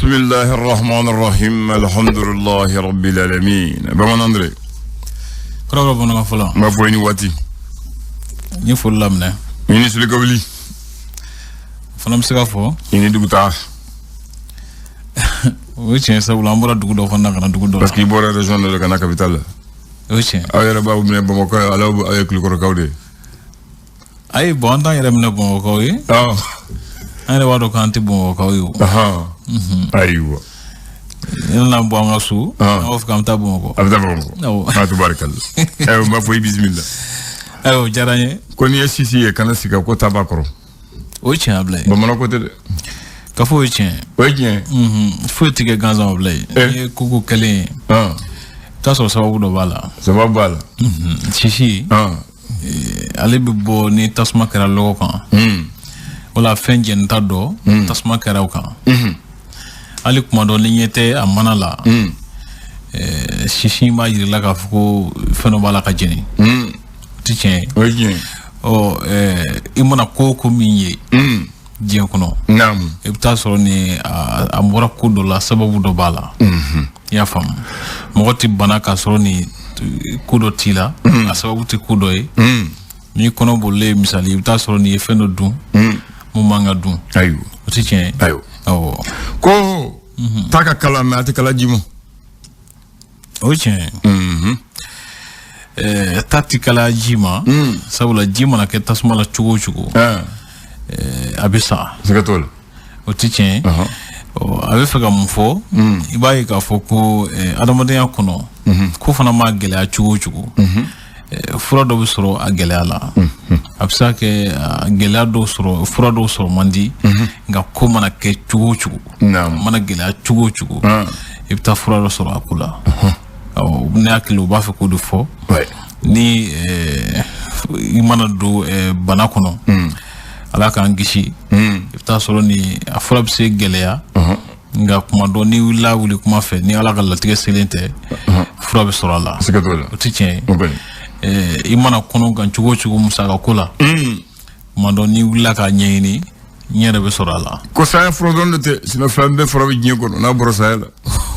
Bismillahi rahmani rahim, alhamdulillahi rabbil alamin. Bamanan Andre. Kɔrɔbɔrɔ bamanankan fɔlɔ. N b'a fɔ i ni waati. N ye foli laminɛ. I ni suli ka wuli. Fana bɛ se ka fɔ. I ni dugu taa. O ye tiɲɛ, sabula an bɔra dugu dɔ fana na ka na dugu dɔ la. Parce que i bɔra région dɔ de ka na capitale la. O ye tiɲɛ. Aw yɛrɛ b'aw minɛ Bamakɔ yan, aw ye Kulukɔrɔkaw de ye. Ayi, bon, an t'an yɛrɛ minɛ Bamakɔkaw ye. An yɛrɛ b'a dɔn k'an tɛ Bamakɔkaw ye o. Ayiwa. Ni nana bɔ an ka so, an b'a fɔ k'an bɛ taa Bamakɔ. A bɛ taa Bamakɔ. Awɔ. Ah, tubarikalla. Ayiwa, n b'a fɔ i bisimila. Ayiwa, o diyara n ye. Ko n'i ye sisi ye, kana siga ko ta b'a kɔrɔ. O ye tiɲɛ, Abulaye. Bamanan ko tɛ dɛ. Ka fɔ o ye tiɲɛ. O ye tiɲɛ ye. Foyi tɛ kɛ gansan, Abulaye. N'i ye ko ko kɛlen ye, i bɛ t'a sɔrɔ sababu dɔ b'a la. Sababu b'a la. Sisi, ale bɛ bɔ ni tasuma kɛra lɔgɔ kan. Wala fɛn jɛnita dɔ, tasuma kɛra o kan. Hali kuma dɔ, ni ɲɛ tɛ a mana la, sisi b'a jira i la k'a fɔ ko fɛn dɔ b'a la ka jeni. O tɛ tiɲɛ ye. O ye tiɲɛ ye. Ɔ, i mana ko o ko min ye diɲɛ kɔnɔ, i bɛ taa sɔrɔ ni a bɔra ko dɔ la, sababu dɔ b'a la. I y'a faamu, mɔgɔ tɛ bana k'a sɔrɔ ni ko dɔ t'i la, a sababu tɛ ko dɔ ye. N'i kɔnɔ bolilen, misali, i bɛ taa sɔrɔ n'i ye fɛn dɔ dun mun man ka dun. Ayiwa. O tɛ tiɲɛ ye. Ayiwa. Awɔ. Ko ta ka kala, mais a tɛ kala ji ma. O ye tiɲɛ ye. Ta tɛ kalaya ji ma, sabula ji mana kɛ tasuma la cogo o cogo, a bɛ sa. Siga t'o la. O tɛ tiɲɛ ye. A bɛ fɛ ka mun fɔ? I b'a ye k'a fɔ ko adamadenya kɔnɔ, ko fana ma gɛlɛya cogo o cogo, fura dɔ bɛ sɔrɔ a gɛlɛya la. A bɛ se ka kɛ gɛlɛya dɔw sɔrɔ, fura dɔw sɔrɔ man di, nka ko mana kɛ cogo o cogo, a mana gɛlɛya cogo o cogo, i bɛ taa fura dɔ sɔrɔ a ko la. Awɔ, ne hakili, u b'a fɛ k'o de fɔ. Ni i mana don bana kɔnɔ, Ala k'an kisi, i bɛ taa sɔrɔ ni a fura bɛ se gɛlɛya, nka kuma dɔ, n'i wulila wuli kuma fɛ, ni Ala ka latigɛ selen tɛ, fura bɛ sɔrɔ a la. Siga t'o la. O tɛ tiɲɛ ye. I mana kɔnɔ gan cogo o cogo musaka ko la, kuma dɔ, n'i wulila k'a ɲɛɲini, ɲɛ yɛrɛ bɛ sɔrɔ a la. Ko saya fura dɔrɔn de tɛ, sinon fɛn bɛɛ fura bɛ diɲɛ kɔnɔ n'a bɔra saya la.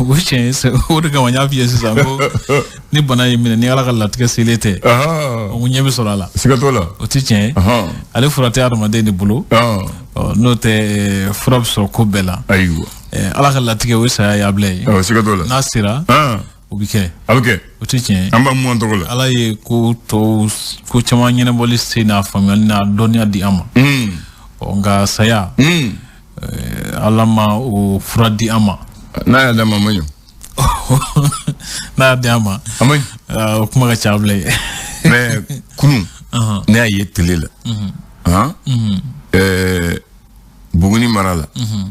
O tiɲɛ ye, o de kama n y'a f'i ye sisan ko ni bana y'i minɛ, ni Ala ka latigɛ selen tɛ, o ɲɛ bɛ sɔrɔ a la. Siga t'o la. O tɛ tiɲɛ ye. Ale fura tɛ hadamaden de bolo. N'o tɛ, fura bɛ sɔrɔ ko bɛɛ la. Ayiwa. Ala ka latigɛ, o ye saya ye, Abulaye. Siga t'o la. N'a sera, o bɛ kɛ. A bɛ kɛ. O tɛ tiɲɛ ye. An b'a mun tɔgɔ la. Ala ye ko tɔw, ko caman ɲɛnabɔli se n'a faamuyali n'a dɔnniya di an ma. Nka saya, Ala ma o fura di an ma. N'a y'a d'a ma, a ma ɲɛ. N'a y'a di an ma, a ma ɲɛ. O kuma ka ca, Abulaye. Mais kunun, ne y'a ye télé la. Buguni mara la,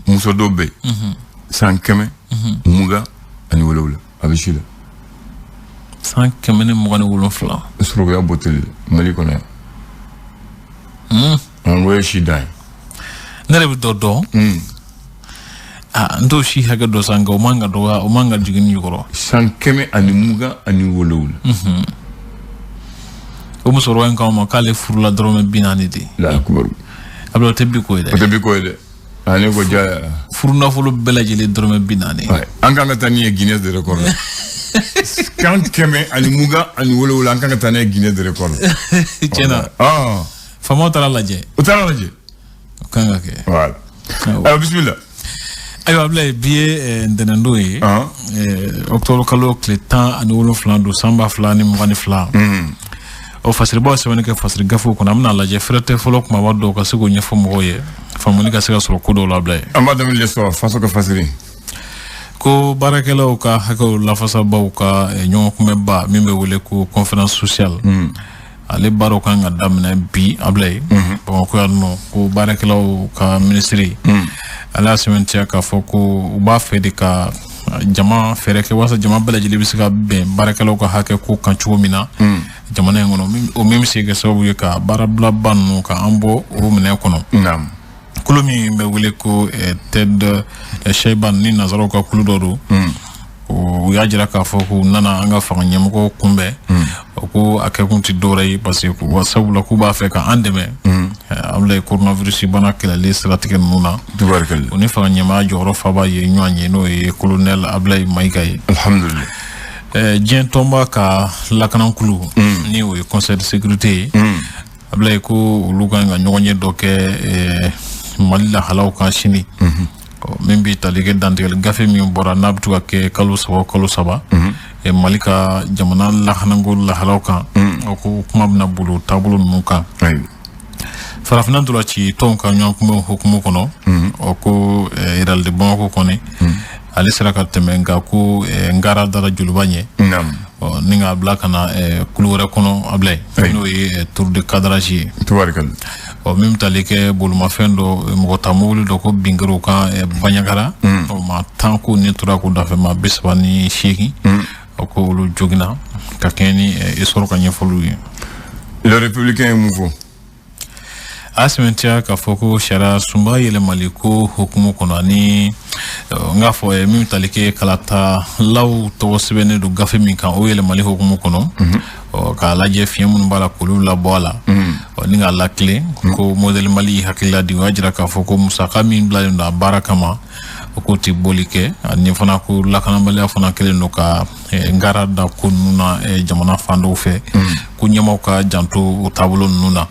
muso dɔ bɛ yen, san 127, a bɛ si la. San 127. Sɔrɔ bɔ télé la Mali kɔnɔ yan. An ko ye si dan ye. Ne yɛrɛ bɛ dɔ dɔn. N t'o si hakɛ dɔ sa, nka o man ka dɔgɔya, o man ka jigin ni jukɔrɔ. San 127. O musokɔrɔba in k'anw ma k'ale furula dɔrɔmɛ 40 de. La kubaru. A bɛ, o tɛ bi ko ye dɛ. O tɛ bi ko ye dɛ. A ne ko ja. Furu nafolo bɛɛ lajɛlen dɔrɔmɛ 40. An kan ka taa ni ye Guinness de record la. Kan 127, an kan ka taa n'a ye Guinness de record la. Tiɲɛ na. Faamaw taara lajɛ. U taara lajɛ. O kan ka kɛ. Voilà. Ayiwa, bisimila. Ayiwa Abulaye, bi ye ntɛnɛndon ye. Octobre kalo tile 17 don, san 2022. O fasiribaw sɛbɛnni kɛ fasiri gafew kɔnɔ, an bɛna lajɛ fɛrɛ tɛ fɔlɔ, kumaba dɔw ka se k'o ɲɛfɔ mɔgɔw ye, faamuyali ka se ka sɔrɔ ko dɔw la, Abulaye. An b'a daminɛ sɔrɔ faso ka fasiri. Ko baarakɛlaw ka hakɛw lafasabaw ka ɲɔgɔn kunbɛnba min bɛ wele ko conférence sociale, ale baaraw kan ka daminɛ bi, Abulaye, Bamakɔ yan nɔ. Ko baarakɛlaw ka minisiri, ale y'a sɛbɛntiya k'a fɔ ko u b'a fɛ de ka jama fɛɛrɛ kɛ walasa jama bɛɛ lajɛlen bɛ se ka bɛn baarakɛlaw ka hakɛ ko kan cogo min na jamana in kɔnɔ, o min bɛ se ka kɛ sababu ye ka baarabilaba ninnu ka an bɔ o minɛn kɔnɔ. Kulu min bɛ wele ko TED Shaiban, ni nanzaraw ka kulu dɔ don, u y'a jira k'a fɔ k'u nana an ka fanga ɲɛmɔgɔw kunbɛn. O ko a kɛkun tɛ dɔwɛrɛ ye, parce que sabula k'u b'a fɛ k'an dɛmɛ. Ablaye, coronavirus bana kɛlɛli siratigɛ ninnu na, o ni fanga ɲɛmaa jɔyɔrɔ faba ye ɲɔgɔn ye, n'o ye colonel Ablaye Mayiga ye. Alhamdulillah. Diɲɛ tɔnba ka lakanankulu, ni o ye Conseil de sécurité ye, Ablaye, ko olu kan ka ɲɔgɔnye dɔ kɛ Mali lahalaw kan sini, min bɛ tali kɛ dantigɛli gafe min bɔra, n'a bɛ to ka kɛ kalo saba o kalo saba, Mali ka jamana lakanako lahalaw kan. O ko kuma bɛna boli o taabolo ninnu kan. Farafinna ntolanci tɔnw ka ɲɔgɔn kunbɛn hukumu kɔnɔ, o ko Real de Bamako kɔni, ale sera ka tɛmɛ, nka ko ngara dara Joliba ɲɛ ni k'a bila ka na kulu wɛrɛ kɔnɔ, Ablaye, n'o ye tour de cadrage ye. Ɔ, min bɛ tali kɛ bolimafɛn dɔ, mɔgɔ ta mobili dɔ ko binkɛrɛw kan Bandiagara, ɔ, maa 10 ko ne tora ko dafɛ maa 38, o ko olu joginna ka kɛɲɛ ni esɔrɔ ka ɲɛfɔliw ye. Le Républicain ye mun fɔ? A sɛmɛntiya k'a fɔ ko sariya sunba yɛlɛmali ko hukumu kɔnɔ, ani n k'a fɔ min bɛ tali kɛ kalata law tɔgɔ sɛbɛnnen don gafe min kan, o yɛlɛmali hukumu kɔnɔ, k'a lajɛ fiɲɛ minnu b'a la k'olu labɔ a la, ni k'a lakilen, ko Modèle Mali hakilila di, o y'a jira k'a fɔ ko musaka min bilalen don a baara kama, o k'o tɛ bɔli kɛ, ani fana ko lakanabaliya fana kɛlen don ka ngara da ko ninnu na jamana fan dɔw fɛ, ko ɲɛmaaw ka janto o taabolo ninnu na.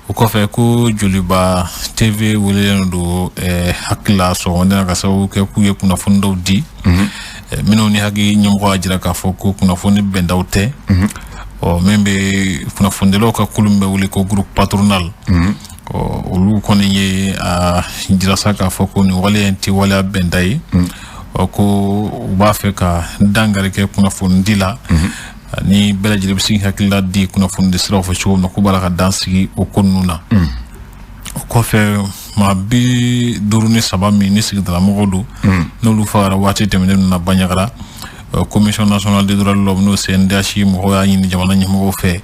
O kɔfɛ, ko Joliba TV welelen don hakili la sɔgɔmada ka sababu kɛ k'u ye kunnafoni dɔw di minnu ni hakili ɲɛmɔgɔ y'a jira k'a fɔ ko kunnafoni bɛndaw tɛ. Ɔ, min bɛ kunnafonidilaw ka kulu min bɛ wele ko groupe patronal, ɔ, olu kɔni ye a jira sa k'a fɔ ko nin waleya in tɛ waleya bɛnda ye. Ɔ, ko u b'a fɛ ka dankari kɛ kunnafonidi la, ani bɛɛ lajɛlen bɛ se k'i hakilila di kunnafonidi siraw fɛ cogo min na, k'u b'a la ka dan sigi o ko ninnu na. O kɔfɛ, maa 53 min ni sigidalamɔgɔw don, n'olu fagara waati tɛmɛnen ninnu na Bandiagara, Commission nationale des droits de l'homme, n'o CNDH mɔgɔw y'a ɲini jamana ɲɛmɔgɔw fɛ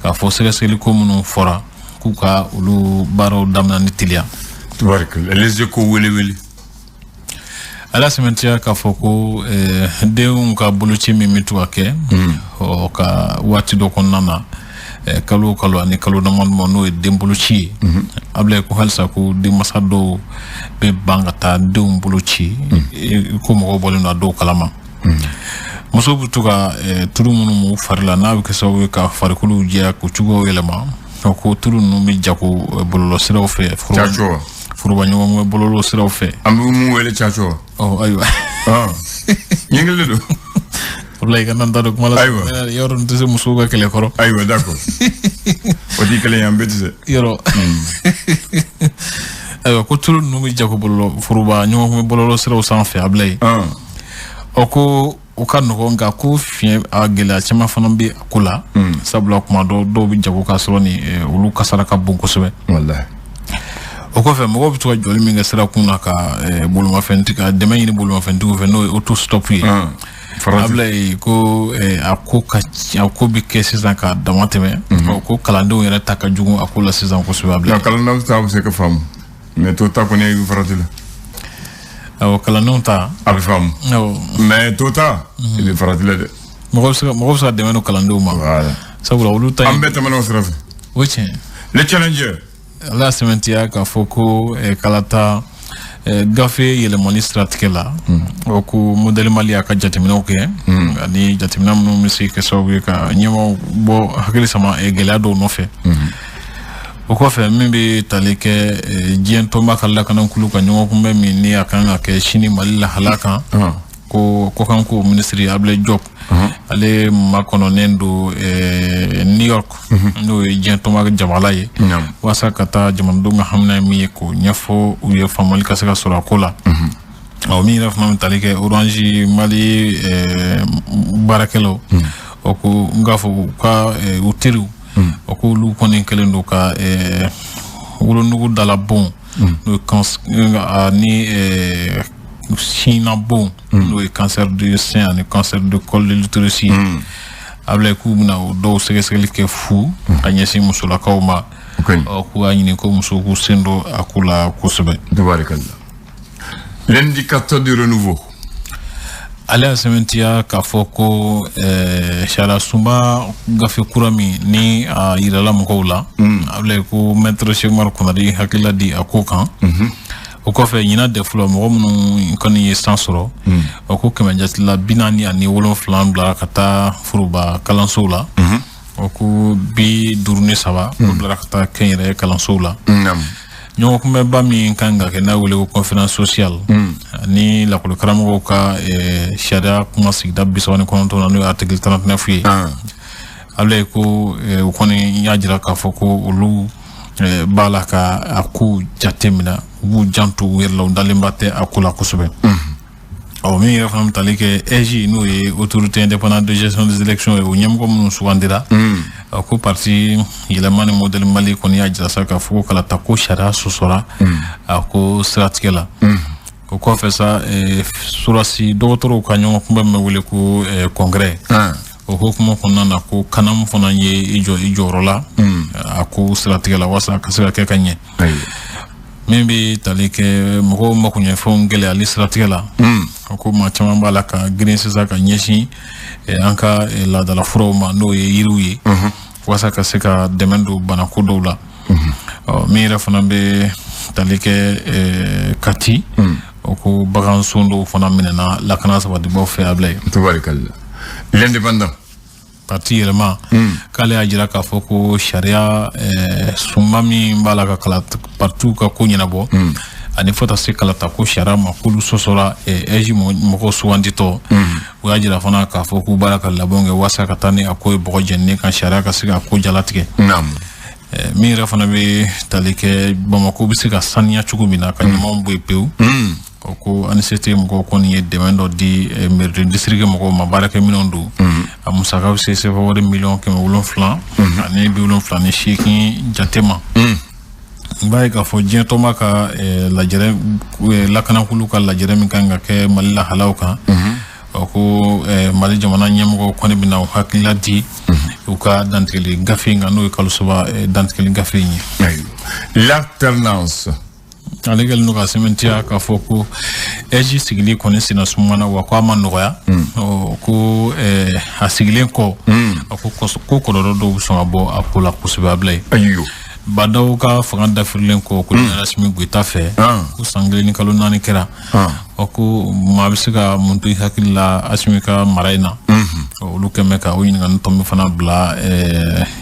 k'a fɔ sɛgɛsɛgɛli ko minnu fɔra, k'u ka olu baaraw daminɛ ni teliya. Tubarikala. Les Échos wele wele. Ala sɛmɛntiya k'a fɔ ko denw ka boloci min bɛ to ka kɛ, ɔ, ka waati dɔ kɔnɔna na, kalo o kalo ani kalo damadɔ, n'o ye den boloci ye, Abulaye, ko halisa ko denmansa dɔw bɛ ban ka taa denw boloci, ko mɔgɔw bɔlen don a dɔw kalama. Musow bɛ to ka tulu minnu m'u fari la, n'a bɛ kɛ sababu ye ka farikolo jɛya, k'u cogoyaw yɛlɛma, ko tulu ninnu bɛ jago bɔlɔlɔ siraw fɛ. Caco. Foroba ɲɔgɔn bɔlɔlɔ siraw fɛ. An bɛ mun wele caco? Ɔ, ayiwa. Ɲɛngelen don. Walayi, ka nan ta don kuma la. Ayiwa. Yɔrɔ nin tɛ se musow ka kɛlɛ kɔrɔ. Ayiwa, d'accord, o t'i kelen ye, an bɛɛ tɛ se. Yɔrɔ, ayiwa, ko tulu ninnu bɛ jago bɔlɔlɔ foroba ɲɔgɔn bɔlɔlɔ siraw sanfɛ, Abulayi. Ɔ, ko o ka nɔgɔn, nka ko fiɲɛ a gɛlɛya caman fana bɛ a ko la, sabula kuma dɔ dɔw bɛ jago k'a sɔrɔ ni olu kasara ka bon kosɛbɛ. Walayi. O kɔfɛ, mɔgɔw bɛ to ka jɔli min kɛ sira kun na ka bolimafɛntigi ka dɛmɛ ɲini bolimafɛntigiw fɛ, n'o ye auto stop ye, Abulayi, ko a ko ka a ko bɛ kɛ sisan ka dama tɛmɛ. Ko kalandenw yɛrɛ ta ka jugu a ko la sisan kosɛbɛ, Abulayi. Kalandenw ta bɛ se ka faamu, mais to ta kɔni i bɛ farati la. Awɔ, kalandenw ta. A bɛ faamu, mais to ta i bɛ farati la dɛ. Mɔgɔ bɛ se ka dɛmɛ don kalandenw ma. Voilà. Sabula olu ta. An bɛɛ tɛmɛna o sira fɛ. O tiɲɛ. Le Challenger. Ala sɛmɛntiya k'a fɔ ko kalata gafe yɛlɛmani siratigɛ la, o ko Modèle Mali y'a ka jateminɛw kɛ, ani jateminɛ minnu bɛ se kɛ sababu ye ka ɲɛmaaw bɔ hakili sama gɛlɛya dɔw nɔfɛ. O kɔfɛ, min bɛ tali kɛ diɲɛ tɔnba ka lakanakulu ka ɲɔgɔn kunbɛn min ni a kan ka kɛ sini Mali lahala kan, ko kɔkanko minisiri Ablaye Diop, ale makɔnɔnen don New York, n'o ye diɲɛ tɔnba jamana ye, walasa ka taa jamanadenw ka hamina ye min ye k'o ɲɛfɔ u ye, faamuyali ka se ka sɔrɔ a ko la. Ɔ, min yɛrɛ fana bɛ tali kɛ Orange Mali baarakɛlaw, o ko n k'a fɔ u ka u teriw, o ko olu kɔni kɛlen don ka wolonugu dalabon, n'o ye ani sinabon, n'o ye cancer du sein ani cancer du col de l'utérus ye, Ablaye, k'u bɛna o dɔw sɛgɛsɛgɛli kɛ fu ka ɲɛsin musolakaw ma. Ɔ, k'u y'a ɲini ko musow k'u sen don a ko la kosɛbɛ. Tabarikalla. L'indicateur du renouveau. Ale y'a sɛmɛntiya k'a fɔ ko sariya sunba gafe kura min ni a yirala mɔgɔw la, Ablaye, ko maître Cheick Oumar Konare hakilila di a ko kan. O kɔfɛ, ɲinan DEF la, mɔgɔ minnu kɔni ye san sɔrɔ, o ko kɛmɛ jatila 47 bila ka taa foroba kalansow la. O ko 53, o bilara ka taa kɛnyɛrɛye kalansow la. Ɲɔgɔn kunbɛnba min kan ka kɛ, n'a wele ko conférence sociale ani lakɔli karamɔgɔw ka sariya kuma sigida 39 na, n'o ye article 39 ye, Ablaye, ko o kɔni y'a jira k'a fɔ ko olu b'a la ka a ko jate minɛ, u b'u janto u yɛrɛ la, u dalenba tɛ a ko la kosɛbɛ. Ɔ, min yɛrɛ fana bɛ tali kɛ AIGE, n'o ye Autorité indépendante de gestion des élections ye, o ɲɛmɔgɔ minnu sugandira, ko parti Yɛlɛma ni Modèle Mali kɔni y'a jira sa k'a fɔ ko kalata ko sariya sɔsɔra a ko siratigɛ la. O kɔfɛ sa, surasi dɔgɔtɔrɔw ka ɲɔgɔn kunbɛn min bɛ wele ko congrès, o hukumu kɔnɔna na, ko CANAM fana ye i jɔ i jɔyɔrɔ la a ko siratigɛ la, walasa a ka se ka kɛ ka ɲɛ. Min bɛ tali kɛ mɔgɔw makoɲɛfɛnw gɛlɛyali siratigɛ la, a ko maa caman b'a la ka girin sisan ka ɲɛsin an ka laadala furaw ma, n'o ye yiriw ye, walasa ka se ka dɛmɛ don banako dɔw la. Ɔ, min yɛrɛ fana bɛ tali kɛ Kati, o ko baganson dɔw fana minɛna lakana sabatibaw fɛ, Ablaye. Tabarikalla. L'Indépendant. Parti Yɛlɛma, k'ale y'a jira k'a fɔ ko sariya sunba min b'a la ka kala partiw ka ko ɲɛnabɔ, ani fo ta se kalata ko sariya ma, k'olu sɔsɔra AIGE mɔgɔw suganditɔ. U y'a jira fana k'a fɔ k'u b'a la ka labɛnw kɛ walasa ka taa ni a ko ye bɔgɔ jeninen kan, sariya ka se ka ko jalatigɛ. Min yɛrɛ fana bɛ tali kɛ Bamako bɛ se ka saniya cogo min na, ka ɲamanw bɔ yen pewu, o ko ANCT mɔgɔw kɔni ye dɛmɛ dɔ di mairie district mɔgɔw ma, baarakɛminɛnw don. A musaka bɛ se CFA wari miliyɔn 778 jate ma. N b'a ye k'a fɔ diɲɛ tɔnba ka lajɛrɛ, lakanakulu ka lajɛrɛ min kan ka kɛ Mali lahalaw kan, o ko Mali jamana ɲɛmɔgɔw kɔni bɛna u hakilila di u ka dantigɛli gafe in kan, n'o ye kalo 3 dantigɛli gafe in ye. L'Alternance. Ale kɛlen don ka sɛmɛntiya k'a fɔ ko AIGE sigili kɔni senna sumana wa, ko a ma nɔgɔya. Ko a sigilen kɔ, a ko ko kɔlɔlɔ dɔw bɛ sɔn ka bɔ a ko la kosɛbɛ, Ablaye. Ayiwa. Badaw ka fanga dafirilen kɔ colonel Assimi Goïta fɛ, ko san 1 ni kalo 4 kɛra, ɔ, ko maa bɛ se ka mun to i hakili la Assimi ka mara in na? Olu kɛn bɛ ka o ɲininkali tɔ min fana bila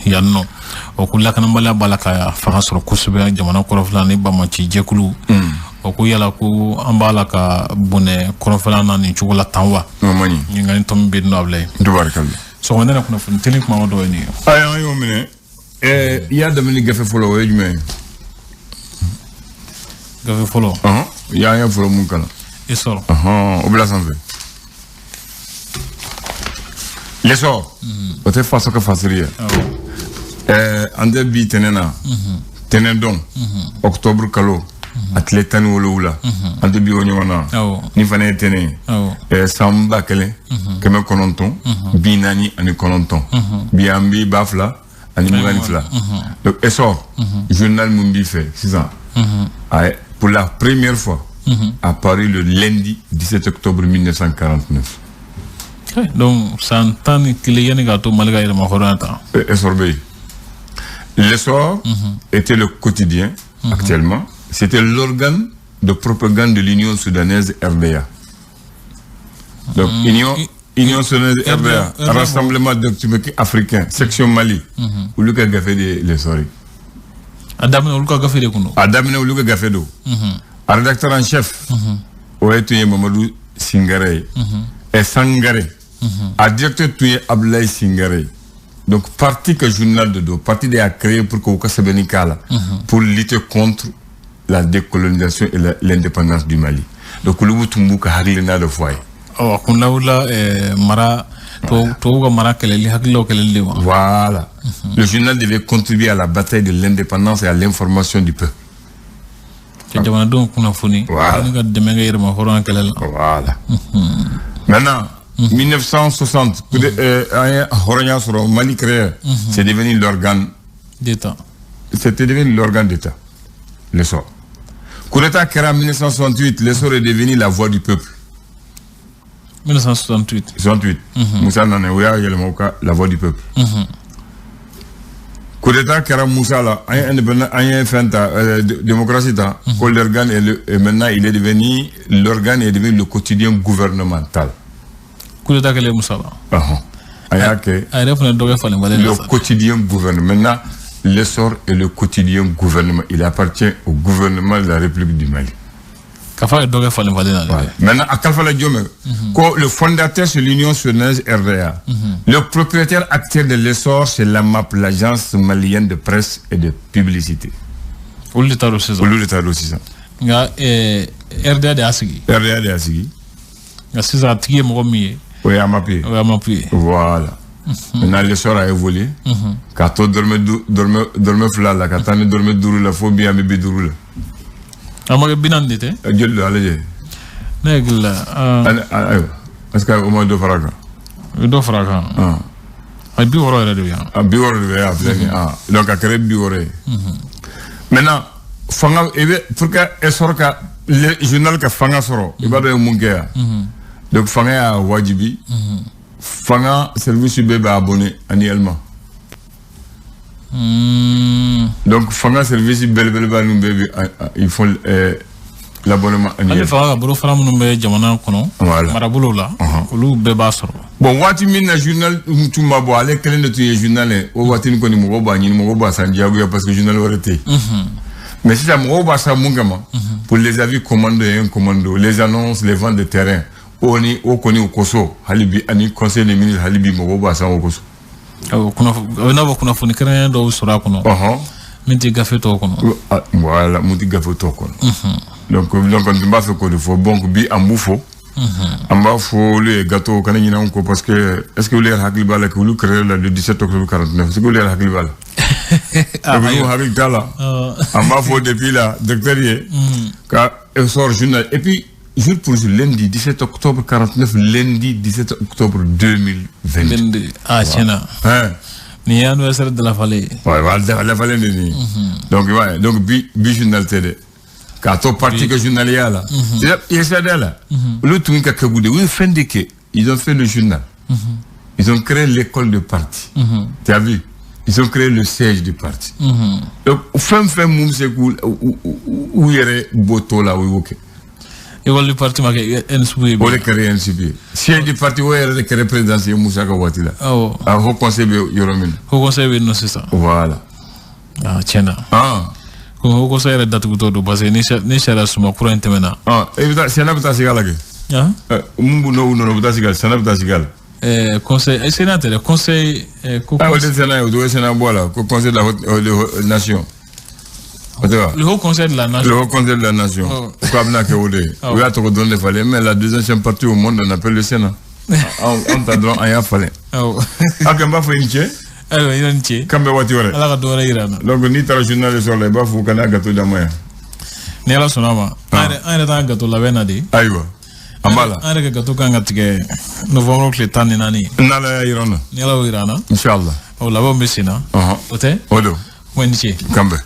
yan nɔ, o ko lakanabaliya b'a la ka fanga sɔrɔ kosɛbɛ jamana kɔrɔfɛla ni bamaci jɛkulu. O ko yala ko an b'a la ka bɔnɛ kɔrɔnfɛla na nin cogo la tan wa? Ɲininkali tɔ min bɛ yen nɔ, Ablaye. Tubarikalla. Sɔgɔmada in na, kunnafoni teli kuma dɔ ye nin ye. Ayi, an y'o minɛ. I y'a daminɛ gafe fɔlɔ, o ye jumɛn ye? Gafe fɔlɔ? I y'a fɔlɔ mun kalan? Essor. O bila sanfɛ. L'Essor, o tɛ faso ka fasiri ye. An tɛ bi tɛnɛ na, tɛnɛ dɔn, octobre kalo a tile 17, an tɛ bi o ɲɔgɔn na. Ni fana ye tɛnɛ ye, san 1949, bi an bi 2022. Donc Essor, journal mun b'i fɛ sisan, pour la première fois apparu le lundi 17 octobre 1949. Donc san 11 yanni k'a to Mali ka yɛlɛma hɔrɔnya ta. Essor bɛ yen. L'Essor était le quotidien actuellement. C'était l'organe de propagande de l'Union soudanaise RDA. Donc, Union soudanaise RDA, Rassemblement démocratique africain, section Mali. Olu ka gafe de L'Essor. A daminɛ olu ka gafe de kun don. A daminɛ olu ka gafe don. A rédacteur en chef, o ye tun ye Mamadou Singare ye. Sangare. A directeur tun ye Abdoulaye Singare ye. Donc, parti que journal de dos, parti de a créé pour que u ka sɛbɛnni k'a la, pour lutter contre la décolonisation et l'indépendance du Mali. Donc, olu tun b'u ka hakilina de fɔ a ye. Ɔ, a kun lawulila mara tubabu ka mara kɛlɛli, hakililaw kɛlɛli de ma. Voilà. Le journal devait contribuer à la bataille de l'indépendance et à l'information du peuple. Ka jamanadenw kunnafoni. Voilà. Ni ka dɛmɛ kɛ yɛrɛma hɔrɔnya kɛlɛ la. Voilà. Maintenant, 1960, an ye hɔrɔnya sɔrɔ, Mali créé, c'est devenu l'organe d'État. C'était devenu l'organe d'État, L'Essor. Coup d'État kɛra en 1968, L'Essor est devenu la voix du peuple. 1968. 68. Musa nana, o y'a yɛlɛma o ka La Voix du Peuple. Coup d'état kɛra Musa la, an ye indépendant, an ye fɛn ta, démocratie ta, ko l'organe est le, et maintenant il est devenu, l'organe est devenu le quotidien gouvernemental. Coup d'état kɛlen Musa la. An y'a kɛ. A yɛrɛ fana dɔ kɛ falen falen. Le quotidien gouvernement. Maintenant, L'Essor est le quotidien gouvernement. Il appartient au gouvernement de la République du Mali. K'a fɔ a ye dɔ kɛ falen falen na dɛ. Voilà. Maintenant, a kalifa la jɔn ma? Ko le fondateur, c'est l'Union soudanaise RDA. Le propriétaire actuel de L'Essor, c'est l'AMAP, l'agence malienne de presse et de publicité. Olu de ta don sisan. Olu de ta don sisan. Nka RDA de y'a sigi. RDA de y'a sigi. Nka sisan a tigi ye mɔgɔ min ye. O ye AMAP ye. O ye AMAP ye. Voilà. Maintenant, L'Essor a évolué. K'a to dɔrɔmɛ 2 la, ka taa ni dɔrɔmɛ 5 la, fo bi an bɛ 50 la. A ma kɛ 40 de tɛ? Joli don? A lajɛ. Ne hakili la. Ayiwa, est-ce que o ma dɔ fara a kan? O ye dɔ fara a kan. A 60 yɛrɛ de bɛ yan. A 60 de bɛ yan, a filɛ nin ye. Donc a kɛra 60 ye. Maintenant, fanga i bɛ pour que Essor ka le journal ka fanga sɔrɔ, i b'a dɔn ye mun kɛ yan? Donc fanga y'a wajibi. Fanga service bɛɛ bɛ abonné annuellement. Donc fanga service belebeleba ninnu bɛɛ bɛ, ils font l'abonnement annuel. Hali fanga ka bolofara minnu bɛ jamana kɔnɔ. Voilà. Marabolow la. Olu bɛɛ b'a sɔrɔ. Bon, waati min na journal tun ma bɔ, ale kelen de tun ye journal ye. O waati nin kɔni, mɔgɔw b'a ɲini, mɔgɔw b'a san diyagoya parce que journal wɛrɛ tɛ yen. Mais sisan, mɔgɔw b'a san mun kama? Pour les avis commando et un commando, les annonces, les ventes de terrain. O ni o kɔni o kosɔn hali bi, ani conseil des ministres, hali bi mɔgɔw b'a san o kosɔn. Awɔ, kunnafoni a bɛ n'a fɔ kunnafoni kɛrɛnkɛrɛnnen dɔw sɔrɔ a kɔnɔ. Min tɛ gafe tɔw kɔnɔ. Voilà, mun tɛ gafe tɔw kɔnɔ. Donc n b'a fɛ k'o de fɔ. Donc bi an b'u fo. An b'a fɔ olu ye gâteau kana ɲinɛ anw kɔ, parce que est ce que olu yɛrɛ hakili b'a la k'olu créé la le 17 octobre 49? Est ce que olu yɛrɛ hakili b'a la? Donc n'u hakili t'a la, an b'a fɔ depuis la docteur ye ka Essor journal et puis jour pour jour, lundi 17 octobre 49, lundi 17 octobre 2022. 22, ah, tiɲɛna. Hein? Nin ye anniversaire de la falen ye. Ouais, voilà, lafalen de nin ye. Donc ouais, donc bi bi journal tɛ dɛ. K'a to parti ka journaliya la. ISAD la. Olu tun ka kɛ de, u ye fɛn de kɛ. Ils ont fait le journal. Ils ont créé l'école de parti. Tu as vu? Ils ont créé le siège du parti. Donc fɛn fɛn mun bɛ se k'u u yɛrɛ bɔ tɔ la, o y'o kɛ. École du parti ma kɛ ENSUP ye. O de kɛra ENSUP ye. Siège du parti o yɛrɛ de kɛra présidence ye Musa ka waati la. Awɔ. A haut conseil bɛ yɔrɔ min na. Haut conseil bɛ yen nɔ sisan. Voilà. Ah, tiɲɛna. Ah. Komi haut conseil yɛrɛ datugutɔ don, parce que ni sariya suma kura in tɛmɛna. Ah, e bɛ taa Sénat bɛ taa sigi a la kɛ. Ah? Mun b'u n'o nɔ, u bɛ taa sigi a la, Sénat bɛ taa sigi a la. Conseil Sénat tɛ dɛ, conseil ko. Ah, o tɛ Sénat ye, o tɛ Sénat bɔ a la, ko conseil de la haute nation. O tɛ wa? Le haut conseil de la nation. Le haut conseil de la nation. Ko a bɛna kɛ o de ye. U y'a tɔgɔ dɔrɔn de falen, mais la deuxième partie au monde, on appelle le Sénat. Anw ta dɔrɔn, an y'a falen. Awɔ. A kɛ n b'a fɔ i ni ce. Ayiwa, i ni ce. K'an bɛ waati wɛrɛ. Ala ka dɔ wɛrɛ yira an na. Donc n'i taara journal sɔrɔ la, i b'a fɔ ka n'a gâteau d'an ma yan. Ni Ala sɔnna a ma. An yɛrɛ t'an ka gâteau labɛn na de. Ayiwa. An b'a la. An yɛrɛ ka gâteau kan ka tigɛ novembre tile 14. N'Ala y'a yira an na. Ni Ala y'o yira an na. Inchallah. O labɛnw bɛ sen na. O tɛ? O don. Kuma i ni ce. K'an bɛn.